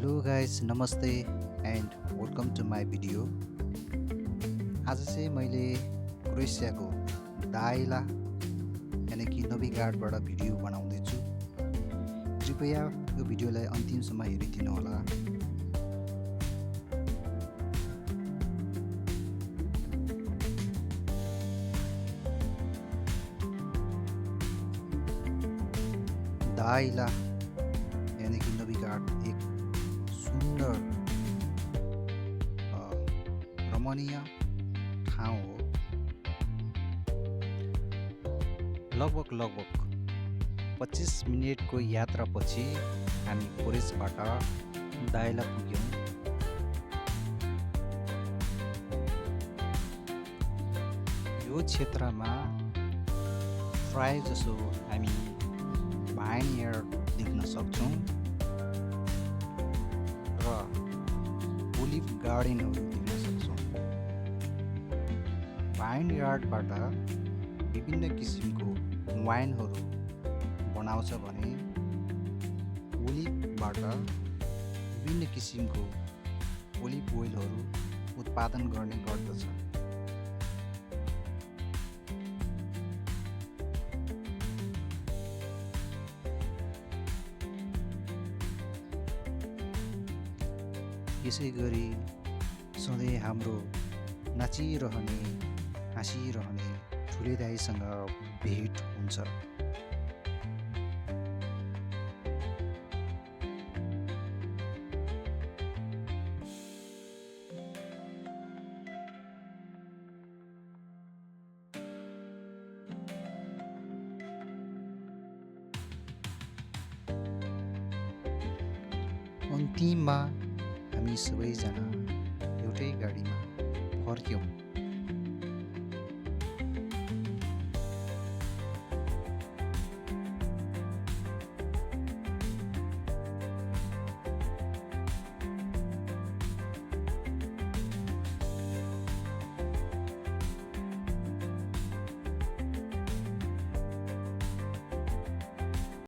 Hello guys नमस्ते and welcome to my video. आज चाहिँ मैले क्रोएसियाको दाइला यानि कि नोभिग्राडबाट भिडियो बनाउँदैछु। कृपया यो भिडियोलाई अन्तिमसम्म हेरिदिनु होला। दाइला यानि कि नोभिग्राड एक सुन्दर रमणीय ठाउँ हो। लगभग 25 मिनेटको यात्रापछि हामी कोरेसबाट दाइला पुग्यौँ। यो क्षेत्रमा प्राय जसो हामी भाइनयार्ड देख्न सक्छौँ र ओलिभ गार्डनहरू देख्न सक्छौँ। भाइनयार्डबाट विभिन्न किसिमको वाइनहरू बनाउँछ भने ओलिभबाट विभिन्न किसिमको ओलिभ ओइलहरू उत्पादन गर्ने गर्दछ। यसै गरी सधैँ हाम्रो नाचिरहने हाँसिरहने ठुले दाइसँग भेट हुन्छ। अन्तिममा हामी सबैजना एउटै गाडीमा फर्क्यौँ।